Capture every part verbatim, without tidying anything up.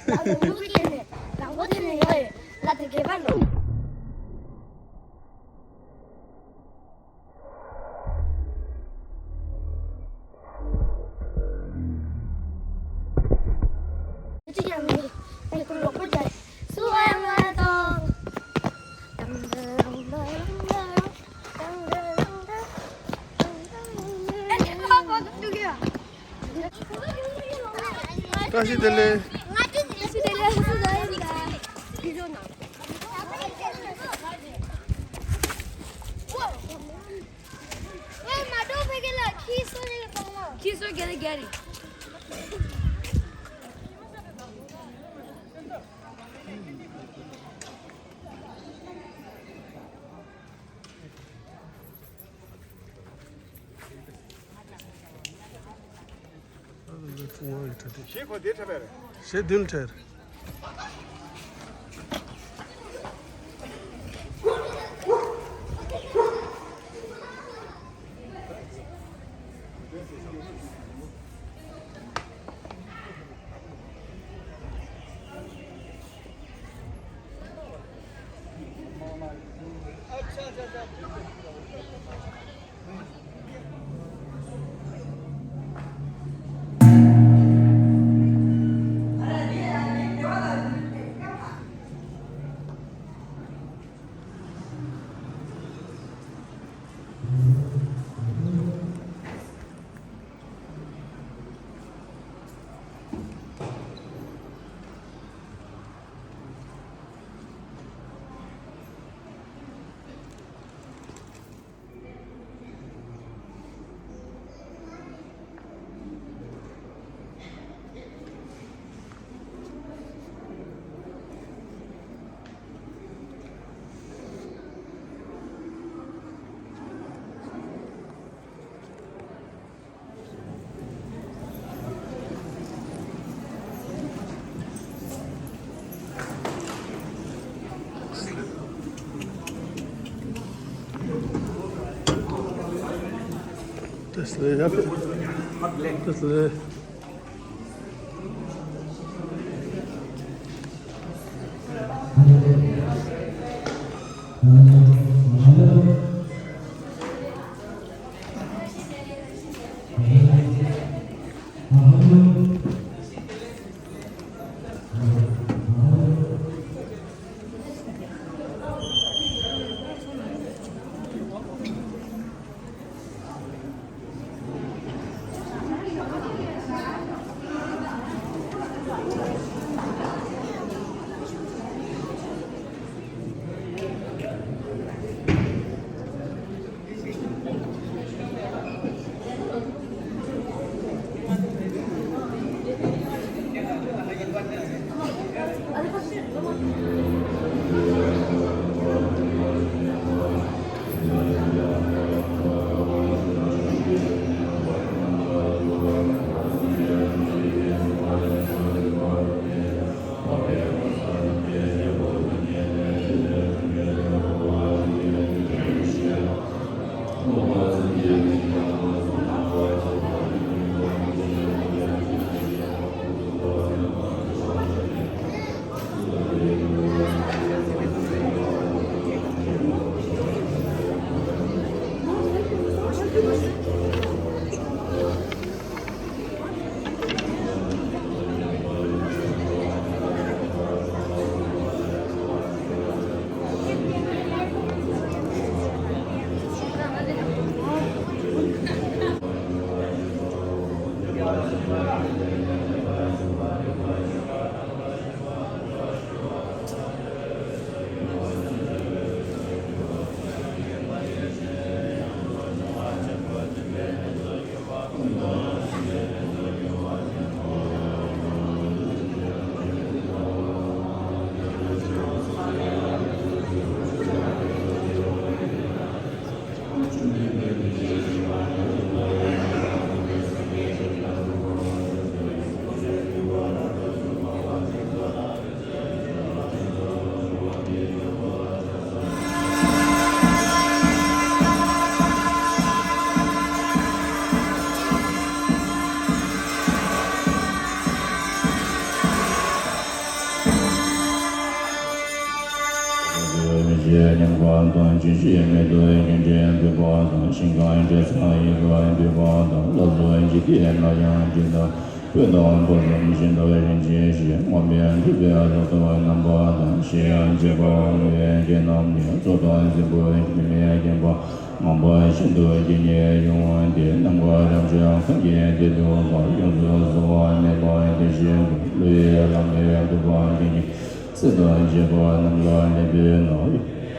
ལ་ལུང་ལུག་གི་ནས་ལང་པོ་དེ་ནས་ཡོད་ཡོད་ལ་དེ་དགེ་བ་ལོ། ཅི་ཡང་མི་ཨེ་ཁུ་ལོག་པ་རྒྱ་སུ་ཨ་མ་དང་། བཀྲ་ཤིས་བདེ་ལེགས། ཁྱི་སོ་རྒྱ་རི་རྒྱ་རི། གཞས་གོ་དེ་འཁྲབ་པ་རེད། གཞས་བདུན་འཁྲབ། ཉམས་དགའ་དང་ཅི་ཞིག་མེད་དུ་ཡི་འདྲེན་འདུས་པ་དང་། ཞིང་ཁམས་འདྲེ་ཚང་ཡི་ག་འདུས་པ་དང་། ལ་སོགས་འཇིག་རྟེན་ན་ཡང་ཇི་ལྟར་སྤྱོད་དང་པོ་བཟུམ་བཞིན་དུ་རིན་ཆེན་གཞི་མངོན་པར་འདུས་པའི་ལྷ་ཚོགས་རྣམ་པ་དང་། གཞན་ཡང་བྱེད་པ་འོང་བའི་རྒྱལ་རྣམས་ནི་མཚོ་དང་རྫིང་བུ་ལྡེ་མིག་ལྡན་པ་ངང་པ་བཞིན་དུ་ཇི་སྙེད་ཡོད་དེ་རྣམ་དཀར་རབ་འབྱམས་ཁམས་ཀྱི་རྡུལ་དུ་འབར། ཡོངས་སུ་གཟུང་བ་མེད་པ་དེ་བཞིན་ཏེ། ཀླུ་ཡི་ལྷ་མོའི་གདུག་པ་ཅན་གྱི་ཚེ་དང་བཅས་པ་རྣམས་ལ་ལེགས་པའི་ནོར་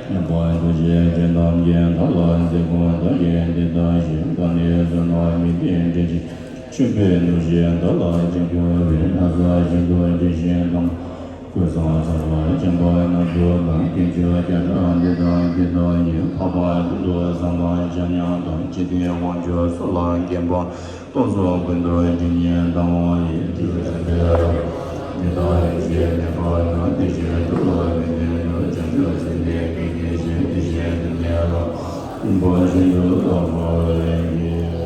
ཡོན་ཏན་ཐམས་ཅད་ཅན་རྣམས་ཀྱིས་བདག་ལ་མཛེས་པོ་བདག་གིས་འདི་ལྟ་ཞེས། བདག་ནི་བསོད་ནམས་མི་ལྡན་འདྲེ་ཅན་མཆོད་པའི་ནོར་གྱིས་བདག་ལ་བརྒྱན་གྱུར་པའི། ན་བཟའ་བཞིན་དུ་དྲི་ཞིམ་དང་། གོས་བཟང་ཚང་བར་བཅིངས་པ་རྣམས་སུ་དང་། གྱོན་ཆས་རྒྱ་གྲགས་འདི་དང་འདི་དག་ནི། འཕགས་པ་ཀུན་ཏུ་བཟང་དང་ཆ་མཉམ་དང་། འཇིག་རྟེན་དབང་ཕྱུག་ཚོགས་ལ་བརྒྱན་པ། སྟོང་གཟུགས་ཀུན་ཏུ་དྲི་ཞིམ་དང་། ཡིད་སྤྲུལ་སེམས་དཔའི་རབ་འདི་དག་ཡེ་ཤེས་མེ་འབར་དང་། དེ་བཞིན་འགྲོ་བ་མི་མཐུན་དུ། བྱང་ཆུབ་སེམས་དཔའི་གི་དེ་བཞིན་དེ་བཞིན་དུ་གནས་ལ་རིན་པོ་ཆེན་དུ་རྟོགས་པར་བགྱི།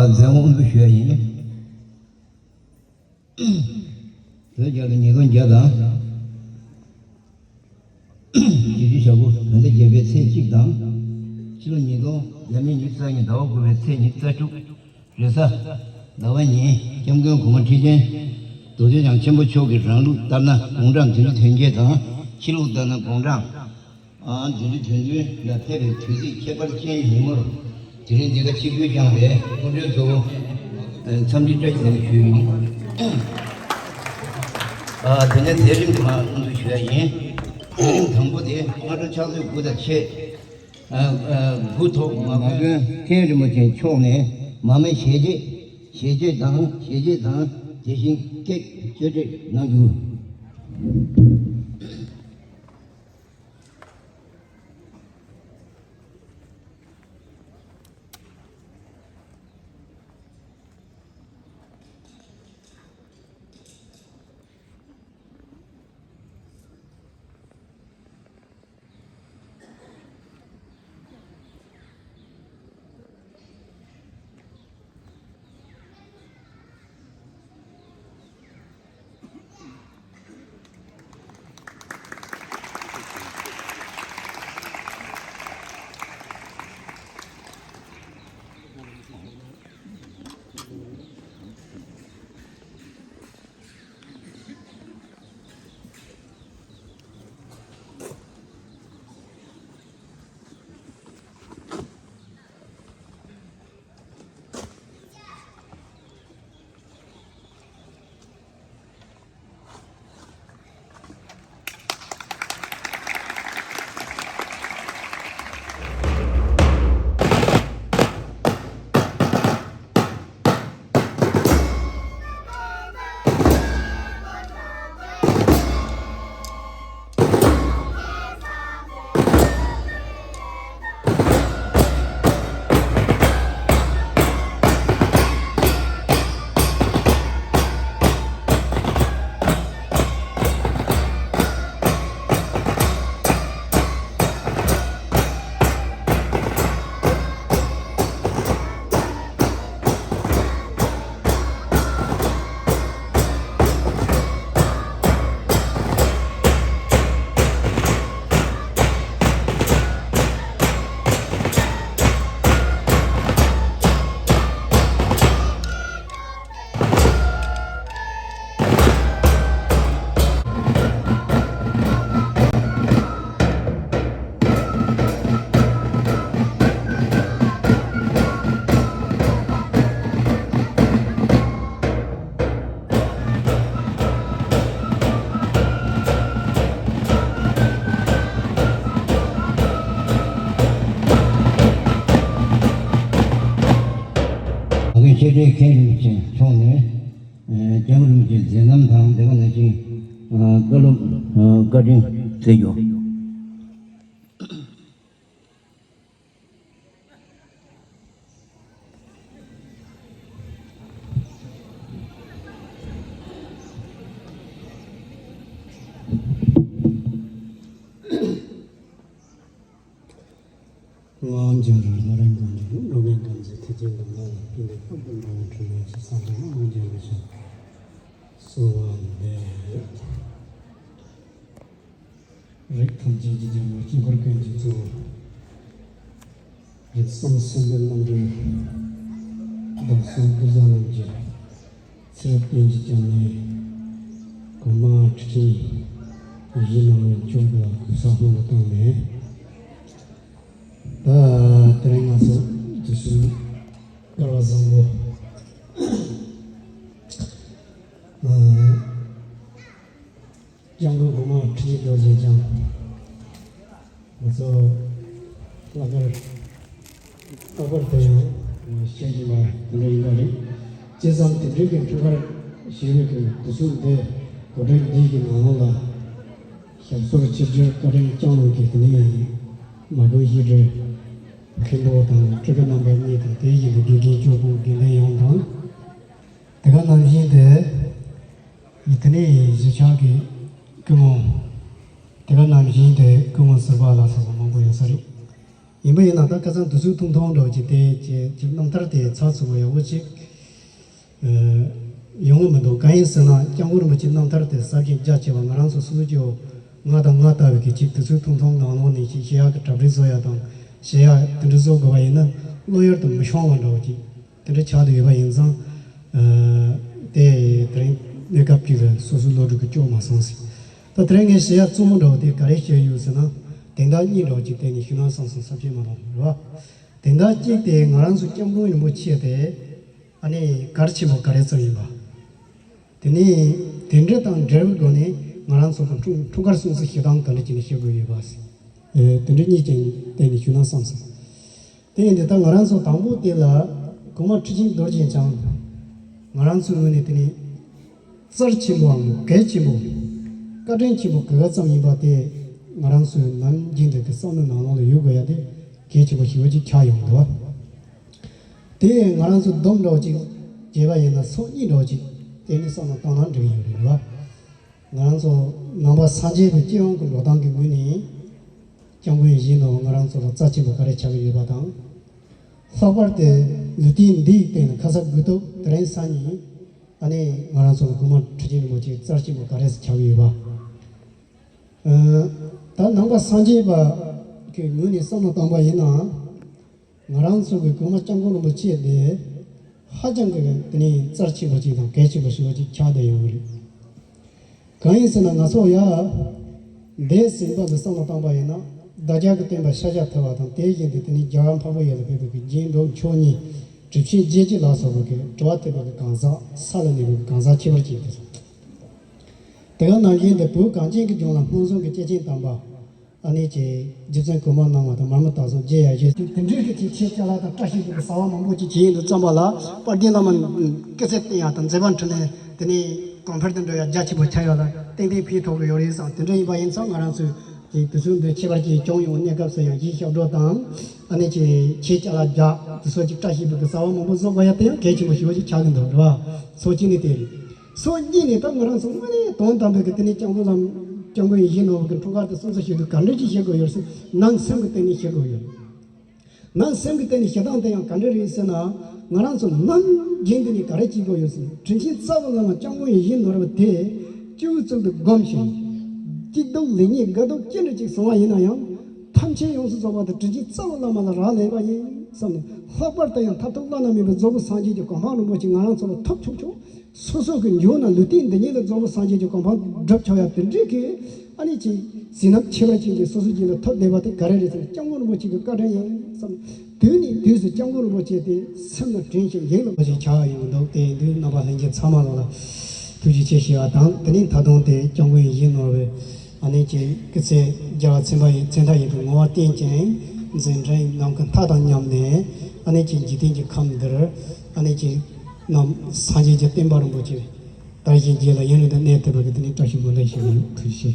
མཛད་སྒོ་དབུ་འཛུགས་ཞུ་ཡ་ཡིན། བོད་རྒྱལ་ལོ་ཉིས་སྟོང་བརྒྱ་དང་བཞི་བཅུ་ཞེ་དགུ་བོད་ཟླ་བརྒྱད་པའི་ཚེས་གཅིག་དང་། ཕྱི་ལོ་ཉིས་སྟོང་ཉི་ཤུ་རྩ་གཉིས་ཟླ་བ་དགུ་པའི་ཚེས་ཉི་ཤུ་རྩ་དྲུག་རེས་གཟའ་ཟླ་བ་ཉིན། སྐྱབས་མགོན་གོང་མ་ཁྲི་ཆེན་རྡོ་རྗེ་འཆང་ཆེན་པོ་མཆོག་གིས་རང་ལུགས་ལྟར་ན་དགུང་གྲངས་བདུན་ཅུ་དོན་བརྒྱད་དང་། ཕྱི་ལུགས་ལྟར་ན་དགུང་གྲངས་ཨ་བདུན་ཅུ་དོན་བདུན་ལ་ཕེབས་པའི་དུས་ཚིགས་ཁྱད་པར་ཅན་ཉིན་མོར། དེ་རིང་འདི་ག་ཆིབས་བསྒྱུར་བསྐྱངས་པའི་སྐུ་མགྲོན་གཙོ་བོ་འཚམས་འདྲི་བཀྲ་ཤིས་བདེ་ལེགས་ཞུ་ཡིན། ཨ་དེ་ནས་དེ་རིང་གི་མ་དབུ་འཛུགས་ཞུ་ཡ་ཡིན། དང་པོ་དེ་སྔ་དྲོ་ཕྱག་ཚོད་དགུ་དང་ཕྱེད། ཨ་ཨ་དགུ་ཐོག་མ་དགོན་མཁན་རིན་པོ་ཆེ་མཆོག་ནས་མ་མའི་ཞལ་འབྱེད། ཞལ་འབྱེད་དང་ཞལ་འབྱེད་དང་དེ་བཞིན་ཀེག་གཅོད་འབྲེག་གནང་རྒྱུ། ཨ་ཁུ་ཆེ་གྲས་མཁན་རིན་པོ་ཆེ་མཆོག་ནས། ཨ་སྐྱབས་མགོན་རིན་པོ་ཆེའི་མཛད་རྣམ་དང་དེ་ག་ནང་བཞིན་ཨ་བཀའ་སློབ་ཨ་བཀའ་དྲིན་སྩལ་རྒྱུ། ངག་དབང་འཇམ་དབྱངས་ལྷ་རམས་དགོན་གྱི་སློབ་དཔོན་དམ་ཚིག་ཐེག་ཆེན་དམ་པ་ལ་ཕན་བདེ་སྤངས་པའི་འབྲས་བུ་འཕྲིན་ལས་ཀྱི་ས་མཐའ་ལ་དབང་བསྒྱུར་བའི་ཕྱིར་གསོལ་བ་འདེབས། རིགས་ཐམས་ཅད་ཀྱི་རྒྱལ་པོ་དཀྱིལ་འཁོར་ཀུན་གྱི་གཙོ་བོ། རིགས་གསུམ་གསུམ་པའི་རྣམ་སྤྲུལ་བདག་སོགས་གདུལ་བྱ་རྣམས་ཀྱི་ཚེ་རབས་གཏན་གྱི་སྐྱབས་གནས་གོང་མ་ཁྲི་ཆེན་ཡིད་བཞིན་ནོར་བུ་མཆོག་གི་སྐུ་ཚབ་སྔོན་དུ་བཏང་ནས། ད་དེ་རིང་ང་ཚོ་དུས་ཆེན་སྐལ་བ་བཟང་པོ། ཨ། སྐྱབས་མགོན་གོང་མ་ཁྲི་ཆེན་རྡོ་རྗེ་འཆང་། ང་ཚོ་ལྷག་དཀར་ལྷག་པར་དུ་ཡང་བཤད་ཀྱི་མ་དེ་འདྲ་ཡིན་པ་རེད། བྱས་ཙང་དེ་འདྲའི་གི་འཁྲུངས་སྐར་ཞེས་པའི་གི་དུས་ཚོད་འདི་གོ་སྒྲིག་འདི་གི་ནང་ལ་ཞབས་སོར་ཆིབས་བསྒྱུར་བཀའ་དྲིན་བསྐྱངས་གནང་མཁན་དེ་ནས་མ་དགོན་ཡིག་སྒྲོན་མཁན་པོ་དང་སྤྲུལ་སྐུ་རྣམ་པ་གཉིས་དང་དེའི་ཡིན་པའི་དགེ་རྒན་སྐྱོ་པོ་དགེ་ལས་ཡོངས་དང་། དེ་ག་ནང་བཞིན་དུ། དེ་ནས་གཞིས་ཆགས་ཀྱི་སྐུ་ངོ། དེ་ག་ནང་བཞིན་དུ་སྐུ་ངོ་ཟུར་པ་ལ་སོགས་པ་མང་པོ་ཡོད་ས་རེད། ཡིན་པ་ཡིན་ན་ད་ཁ་སང་དུས་ཚོད་ཐུང་ཐུང་འདྲ་བོ་ཅིག་དེ་ཅིག་ཅིག་རྣམ་ཐར་དེ་ཚགས་ཚུད་པོ་ཡག་པོ་ཅིག་ཡོང་གི་མི་འདུག་གང་ཡིན་ཟེར་ན་སྐྱབས་མགོན་རིན་པོ་ཆེ་རྣམ་ཐར་དེ་ཟབ་ཅིང་རྒྱ་ཆེ་བ། ང་རང་ཚོ་སོ་སོ་སྐྱེ་བོ་ང་དང་ང་ལྟ་བུ་གི་ཅིག་དུས་ཚོད་ཐུང་ཐུང་ནང་ལོགས་ནས་ཅིག་བཤད་ཡག་གི་གྲ་སྒྲིག་བཟོ་ཡག་དང་བཤད་ཡག་དེ་འདྲ་བཟོ་དགོས་པ་ཡིན་ན་བློ་ཡུལ་དུ་མི་ཤོང་བ་འདྲ་བོ་ཅིག་དེ་འདྲ་ཆགས་བསྡད་ཡོད་པ་ཡིན་ཙང་། ཨ། དེ་དེ་རིང་གནས་སྐབས་ཅིག་ལ་སོ་སོའི་བློ་གྲོས་ཀྱིས་སྐྱོ་མ་སོང་ཟིག་ད་དེ་རིང་ངས་བཤད་ཡག་གཙོ་བོ་འདྲ་བོ་དེ་ག་རེ་བཤད་ཡོད་ཟེར་ན། དོན་དག་གཉིས་འདྲ་བོ་ཅིག་བསྟན་ནས་ཞུ་ན་བསམ་སོང་། ས་བཅད་མ་གཏོགས་རེད་བ། དོན་དག་གཅིག་དེ་ང་རང་ཚོ་སྐྱབས་མགོན་རིན་པོ་ཆེ་དེ་ཨ་ནི་གལ་ཆེན་པོ་ག་རེ་ཙམ་ཡིན་པ། དེ་ནས་དེ་འདྲ་དང་འབྲེལ་བའི་སྒོ་ནས་ང་རང་ཚོ་གི་འཁྲུངས་འཁྲུངས་སྐར་སྲུང་བརྩི་ཞུ་སྟངས་ག་འདྲ་བྱས་ནས་བྱེད་དགོས་ཡོད་པ། ཨེ། དེ་འདྲ་གཉིས་ཀྱང་བསྟན་ནས་ཞུ་ན་བསམ་སོང་། དེ་ཡིན་དུས་ད་ང་རང་ཚོ་དང་པོ་དེ་ལ་གོང་མ་ཁྲི་ཆེན་རྡོ་རྗེ་འཆང་ང་རང་ཚོའི་ངོས་ནས་དེ་ནི་རྩ་ཆེན་པོའམ་གལ་ཆེན་པོ། བཀའ་དྲིན་ཆེན་པོ་ག་ག་ཙམ་ཡིན་པ་དེ་ང་རང་ཚོའི་ནམ་རྒྱུན་དུ་གི་བསམ་བློ་ནང་ལོགས་ལ་ཡོད་དགོས་ཡ་དེ་གལ་ཆེན་པོ་ཞེ་པོ་ཅིག་ཆགས་ཡོང་གི་འདུག་དེ་ང་རང་ཚོ་སྡོམ་འདྲ་བོ་ཅིག་བྱས་པ་ཡིན་ན་ཚོགས་གཉིས་འདྲ་བོ་ཅིག་དེ་ནི་བསམ་བློ་བཏང་ན་འགྲིག་གི་ཡོད་རེད་བ། ང་རང་ཚོ་ནང་པ་སངས་རྒྱས་པའི་སྤྱི་ཡོངས་ཀྱི་འགྲོ་སྟངས་ཀྱི་ངོས་ནས་སྐྱབས་མགོན་ཡིད་བཞིན་ནོར་བུ་ང་རང་ཚོ་ལ་རྩ་ཆེན་པོ་ག་རེ་ཆགས་ཀྱི་ཡོད་པ་དང་། ལྷག་པར་དུ་ལུས་རྟེན་འདིའི་སྟེང་ལ་ཁ་ཚ་དགོས་གཏུགས་དེ་རིང་སང་ཉིན་ཨ་ནི་ང་རང་ཚོ་ལ་གོང་མ་ཁྲི་ཆེན་རིན་པོ་ཆེ་རྩ་ཆེན་པོ་ག་རེ་ཆགས་ཀྱི་ཡོད་པ། ཨ། ད་ནང་པ་སངས་རྒྱས་པ་གི་ངོས་ནས་བསམ་བློ་བཏང་པ་ཡིན་ན། ང་རང་ཚོ་གི་གོང་མ་སྐྱབས་མགོན་རིན་པོ་ཆེ་དེ་ཧ་ཅང་གི་དེ་ནས་རྩ་ཆེན་པོ་ཅིག་དང་གལ་ཆེན་པོ་ཞེ་པོ་ཅིག་ཆགས་བསྡད་ཡོད་རེད། གང་ཡིན་ཟེར་ན་ང་ཚོ་ཡ་འདས་ཟིན་པ་ལ་བསམ་བློ་བཏང་པ་ཡིན་ན་བདག་ཅག་གི་སྟོན་པ་ཤཱཀྱ་ཐུབ་པ་དང་དེ་བཞིན་དུ་དེ་ནས་རྒྱལ་བ་འཕགས་པ་ཡུལ་ལ་ཕེབས་པའི་གི་རྗེ་འབྲུག་མཆོག་གཉིས་གྲུབ་ཆེན་རྗེ་བཅུ་ལ་སོགས་པའི་གི་གྲུབ་པ་ཐོབ་པའི་གི་གང་ཟག་ས་ལ་གནས་པའི་གི་གང་ཟག་ཁྱད་པར་ཅན་དེ་ཚོ། དེ་ག་ནང་བཞིན་དུ་བོད་གངས་ཅན་གྱི་ལྗོངས་ལ་སྔོན་བྱོན་གྱི་སྐྱེས་ཆེན་དམ་པ། ཨ་ནི་ཅིག་རྗེ་བཙུན་གོང་མ་གླང་མ་དང་མར་མེ་སྟག་ཚང་རྗེ་ཡབ་རྗེ་དེ་འདྲའི་གི་ཅིག་ཆེད་ཅ་ལག་དང་བཀྲ་ཤིས་པའི་གི་བྱ་བ་མང་པོ་ཅིག་བྱས་ཡོང་དུས་ཙམ་པ་ལ་དཔལ་ལྡན་བླ་མ་སྐུ་ཚེ་བརྟན་ཡག་དང་མཛད་པ་འཕྲིན་ལས་དེ་ནས་གོང་འཕེལ་དུ་འགྲོ་ཡག་རྒྱ་ཆེན་པོ་ཆགས་ཡོད་ལ་ཏན་ཏན་ཕན་ཐོགས་ཀྱི་ཡོད་རེད་བསམ། དེ་འདྲ་ཡིན་པ་ཡིན་ཙང་ང་རང་ཚོས་ཅིག་དུས་ཚོད་འདི་ཁྱད་པར་ཅན་བྱུང་ཡོང་གནས་སྐབས་སུ་ཡང་གཞིས་ཆགས་འགྲོ་དང་ཨ་ནི་ཅིག་ཆེད་ཅ་ལག་རྒྱག་དེ་ཚོ་ཅིག་བཀྲ་ཤིས་པའི་གི་བྱ་བ་མང་པོ་བཟོ་དགོས་ཡག་དེ་ཡང་གལ་ཆེན་པོ་ཞེ་པོ་ཅིག་ཆགས་ཀྱི་འདུག་རེད་བ། སོ་གཅིག་ནི་དེ་རེད། སོ་གཉིས་ནས་ད་ང་རང་ཚོ་དངོས་གནས་དོན་དམ་པའི་གི་དེ་ནས་སྐྱབས་མགོན་ལམ་སྐྱབས་མགོན་ཡིད་བཞིན་ནོར་བུ་གི་འཁྲུངས་སྐར་དེ་སྲུང་བརྩི་ཞུ་དུས་ག་འདྲ་ཅིག་བྱེད་དགོས་ཡོད་ཟེར་ནང་སེམས་ཀྱི་སྟེང་ནས་བྱེད་དགོས་ཡོད། ནང་སེམས་ཀྱི་སྟེང་ནས་བྱེད་སྟངས་དེ་ཡང་ག་འདྲ་རེད་ཟེར་ན་ང་རང་ཚོ་ནམ་རྒྱུན་དུ་ནས་ག་རེ་བྱེད་དགོས་ཡོད་ཟེར་ན་དྲིན་ཆེན་རྩ་བའི་བླ་མ་སྐྱབས་མགོན་ཡིད་བཞིན་ནོར་བུ་དེ་སྤྱི་བོའི་གཙུག་ཏུ་བསྒོམ་ཞིང་། སྐྱིད་སྡུག་ལེགས་ཉེས་དགའ་སྡུག་ཅི་འདྲ་ཅིག་སོང་བ་ཡིན་ན་ཡང་ཐམས་ཅད་ཡོངས་སུ་རྫོགས་པ་དེ་དྲིན་ཆེན་རྩ་བའི་བླ་མ་ལ་རག་ལས་པ་ཡིན་བསམ་ནས་ལྷག་པར་དུ་ཡང་མཐར་ཐུག་བླ་ན་མེད་པའི་རྫོགས་པའི་སངས་རྒྱས་ཀྱི་གོ་འཕང་རིན་པོ་ཆེ་ང་རང་ཚོ་ལ་ཐོབ་ཆོག་ཆོག་སོ་སོ་གི་འབྱོར་ན་ལུས་རྟེན་འདི་ཉིད་ལ་རྫོགས་པའི་སངས་རྒྱས་ཀྱི་གོ་འཕང་སྒྲུབ་ཆོག་ཡ་དེ་འདྲའི་གི་ཨ་ནི་ཅིག་བྱིན་རླབས་ཁྱད་པར་ཅན་གྱི་སོ་སོ་རྒྱུད་ལ་ཐོབ་བསྡད་པ་དེ་ག་རེ་རེད་ཟེར་ན་སྐྱབས་མགོན་རིན་པོ་ཆེ་གི་བཀའ་དྲིན་ཡིན་བསམ། དུས་ནས་དུས་སུ་སྐྱབས་མགོན་རིན་པོ་ཆེ་དེ་སེམས་ལ་དྲན་ཞིང་ཡིད་ལ་འབབ་ཞིག་ཆགས་ཡོང་གི་འདུག་དེ་ཡིན་དུས་རྣམ་པ་ལྷན་རྒྱས་ཚང་མ་ལ་ཐུགས་རྗེ་ཆེ་ཞུ་བ་དང་དེ་ནས་ད་དུང་དེ་སྐྱབས་མགོན་ཡིད་བཞིན་ནོར་བུའི་ཨ་ནི་ཅིག་སྐུ་ཚེ་རྒྱལ་བ་ཚན་པ་ཡི་མཚན་མཐའ་ཡས་པའི་ངོ་བོར་བརྟེན་ཅིང་མཛད་འཕྲིན་ནམ་མཁའི་མཐའ་དང་མཉམ་ནས་ཨ་ནི་ཅིག་འཇིག་རྟེན་གྱི་ཁམས་འདིར་ཨ་ནི་ཅིག་ནམ་སངས་རྒྱས་ཀྱི་བསྟན་པ་རིན་པོ་ཆེ་དར་ཞིང་རྒྱས་ལ་ཡུན་རིང་དུ་གནས་ཐུབ་པའི་གི་དེ་ནས་བཀྲ་ཤིས་སྨོན་འདུན་ཞུ་གི་ཡོད། ཐུགས་རྗེ་ཆེ།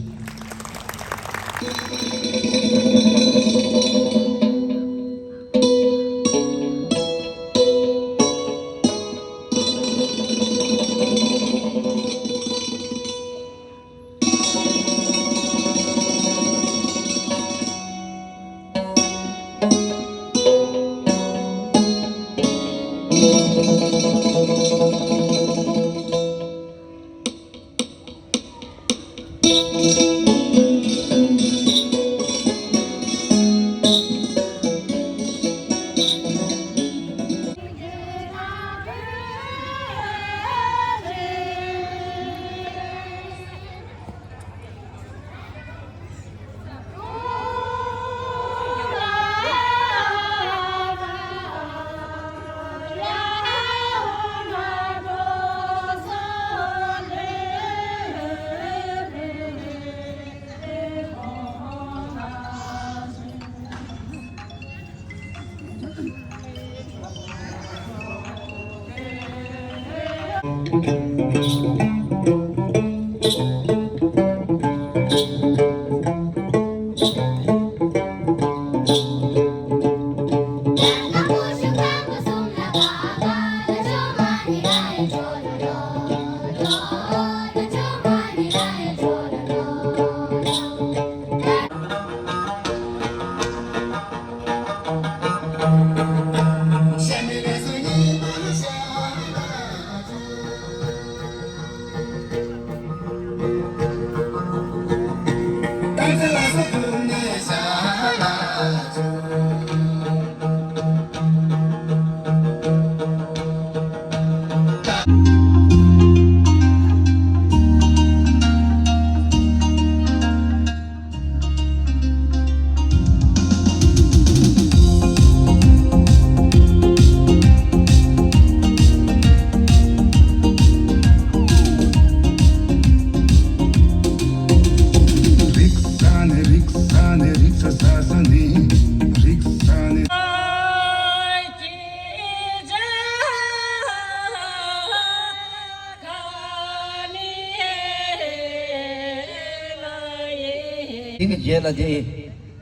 གི་རྗེས་ལ་དེ།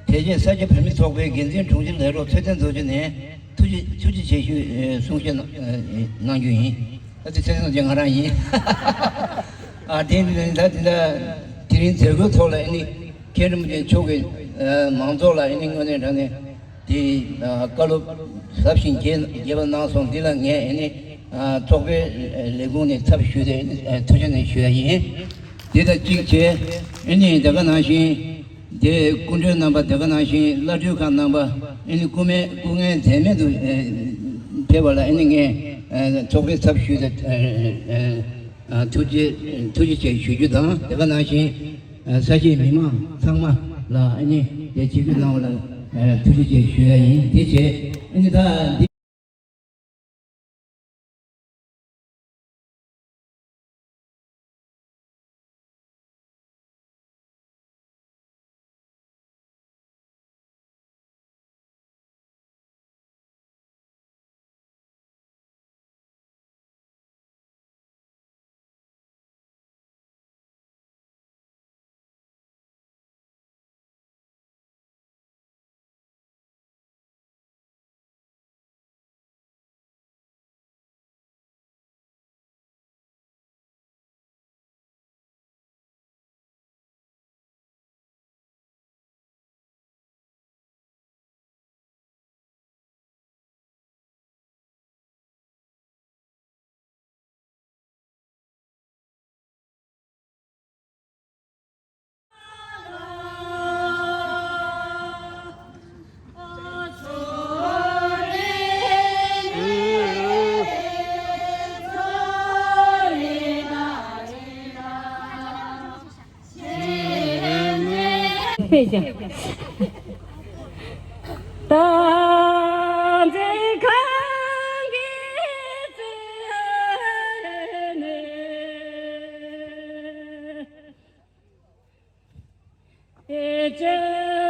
དེ་རྗེས་ས་སྐྱ་བོད་མིའི་ཚོགས་པའི་འགན་འཛིན་དྲུང་ཆེ་ལས་རོགས་ཚེ་བརྟན་རྡོ་རྗེ་ནས་ཐུགས་རྗེ་ཐུགས་རྗེ་ཆེ་ཞུ་གསུང་བཤད་གནང་རྒྱུ་ཡིན། ད་དེ་ཚེ་བརྟན་རྡོ་རྗེ་ང་རང་ཡིན། ཨ་དེ་ནི་ད་དེ་འདྲ་དེ་རིང་མཛད་སྒོའི་ཐོག་ལ་ཨ་ནི་མཁན་རིན་པོ་ཆེ་མཆོག་གིས་མང་ཚོགས་ལ་ཨ་ནི་དངོས་གནས་དྲང་གནས་དེ་བཀའ་སློབ་ཟབ་ཞིང་རྒྱས་རྒྱས་པ་གནང་སོང་། འདི་ལ་ངས་ཨ་ནི་ཚོགས་པའི་ལས་ཁུངས་ནས་ཚབ་ཞུས་ཏེ་ཐུགས་རྗེ་ཆེ་ཞུ་ཡ་ཡིན། དེ་དང་གཅིག་བྱས་ཨ་ནི་དེ་ག་ནང་བཞིན། དེ་སྐུ་མགྲོན་རྣམ་པ་དེ་ག་ནང་བཞིན་བླ་སྤྲུལ་ཁག་རྣམ་པ་ཨ་ནི་སྐུ་མེད་སྐུ་ངལ་འཛེམས་མེད་དུ་ཨེ་ཕེབས་པ་ལ་ཨ་ནི་ངས་ཨེ་ཚོགས་པའི་ཚབ་ཞུས་ཏེ་ཨེ་ཨེ་ཐུགས་རྗེ་ཐུགས་རྗེ་ཆེ་ཞུ་རྒྱུ་དང་། དེ་ག་ནང་བཞིན་ཨེ་ས་གཞིས་མི་མང་ཚང་མ་ལ་ཨ་ནི་དེ་ཆིབས་བསྒྱུར་གནང་བ་ལ་ཨེ་ཐུགས་རྗེ་ཆེ་ཞུ་ཡ་ཡིན། དེ་བྱས་ཨ་ནི་ད་འདི།